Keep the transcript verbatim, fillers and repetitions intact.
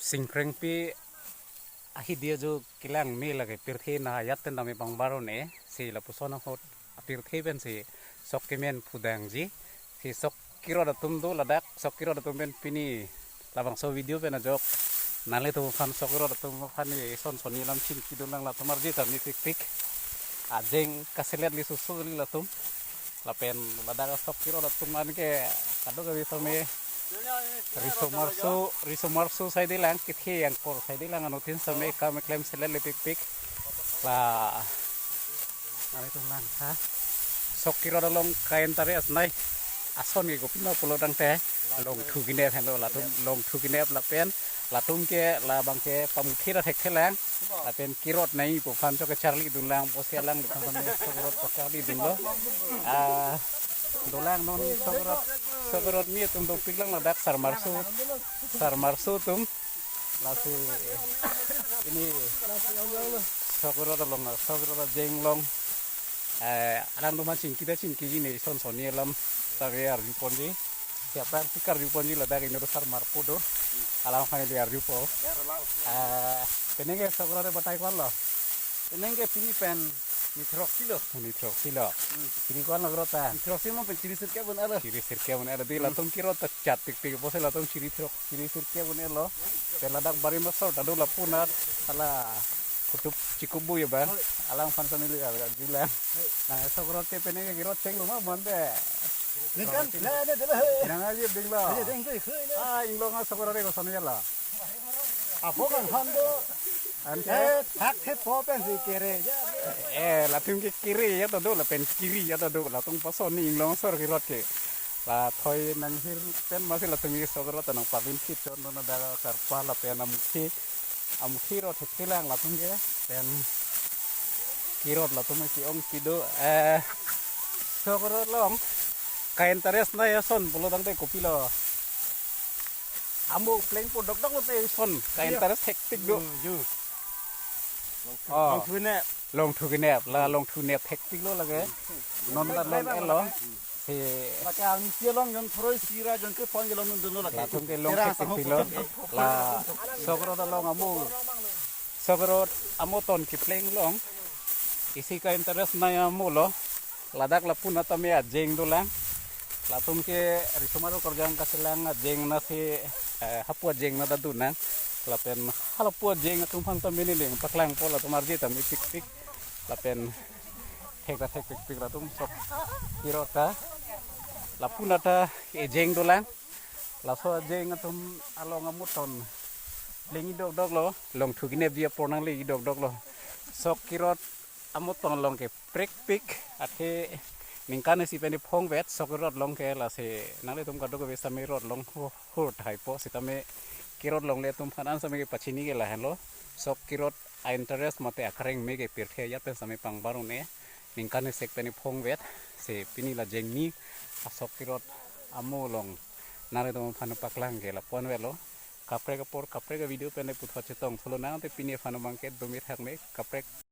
Singkrengpi ahidi ajo kelang me lake pirthe nahayat pen tame pangbar un-e, si lapuson ahut apirthe pensi sok kemen pudangji, si sok kerot atum do ladak, sok kerot atum pen pini labangso video pen ajok nanglitum aphan sok kerot atum aphan ni son sonni alam chingkidun lang, latum arje tame pikpik. Ajeng kaselet li susu li latum. Lapen ladak sok kerot atum an ke kadokave tame riso marso, riso marso saide lang, kethe angkor saide lang, anuttin tame kam keklem selet le pikpik. La, nanglitum lang ha. Sok kerot along ka-interest nai ason ke kopima pulo tangte, longthu kenep henlo latum, longthu kenep lapen latum ke labang ke pamukhi ra thekthe lang. Lapen kerot nangji pu aphan chok kacharlidun lang, pusi alanglitum tame sok kerot pacharlidunlo. Ah, dolang non sok kerot, sok kerot me atum dopik lang ladak, sar marso, sar marso atum. Lasi pini sok kerot along, sok kerot ajeng along, eh, alangtum aphan chingki ta chingkiji ne, son sonni alam ta ke arjuponji. Siapa yang pikar arjuponji, ladak inut sar marpo do. Alang aphan ili arjupo. Eh, penang ke sok kerot batai ko-anlo? Penang ke pini pen ni throksi lo. Ni throksi lo. Hmm. Chiri ko-anlo kerot ta? Ni throksi mo pen chiri sirkep un-elo. Chiri sirkep un-elo. Di latum kerot ta chat pikpik pusi latum chiri throk, chiri sirkep un-elo. Pen ladak bari masor ta do lapu anat. Ala kutup chikup bu ya bang. Alang aphan tame ili ya, ya, jilang. Nang sok kerot ke penang ke kerot chenglo ma bonte. Ningkan pila ne dela he. Nang aji dinglo. Aji ding tu ikhu ne. Ah, inglong a sok kerot ke koson ya la. Apo kanghan do. Ante? Eh, thak the po pensi kere. Eh, latum ke kiri ya ta do, lapen kiri ya ta do, latum pasonni inglong asor kerot ke. La thoi nanghir pen masi latum ke sok kerot ta nangpabin kit chot non, ada karpa lapen amukhi, amukhi rot thekthe lang latum ke, pen kerot latum ke-ong kedo, eh, sok kerot along ka-interest nai ason pulo tangte kopilo? Amo plengpo dokdok lote son, ka-interest hektik do. Hmm, ju. Oh. Longthu kenep. Longthu kenep, la longthu nep hektik lo lake. Non ta long-etlo. Si lake angsi along jon throi sira jon kre pon ke longdunlo lake. Latum ke long hektik lo. La sok kerot along amo, sok kerot amo ton kepleng along isi ka-interest nai amo lo. Ladak lapu anat tame ajeng dolang. Latum ke riso marso korjang kaselang ajeng anat si, eh, hapu ajeng anat ta donang. Lapen halapu ajeng atum aphan tame neli nangpaklangpo, latum arje tame pikpik. Lapen thek ta thek pikpik latum sok kerot ta. Lapu anat ta ejeng dolang. Laso ajeng atum along amo ton lengji dokdok lo. Longthu kenepji apor nanglengji dokdok lo. Sok kerot amo ton along ke prekpik, athe ningkan isi pen phongvet sok kerot along ke. Lasi nanglitum kadokave sitame rot long hu-, hur thaipo, sitame kerot alongle atum aphan an sitame kepachini ke lahenlo. Sok kerot a-interest mate akreng me ke pirthe ajat pen sitame pangbar un-e. Ningkan isi pen phongvet, si pini la jengni asok kerot amo along nanglitum aphan paklang ke lapu-an avelo. Kaprek apor kaprek avideo pen le puthot chetong thulo nang, te pini aphan abang ke dumi thak me, kaprek.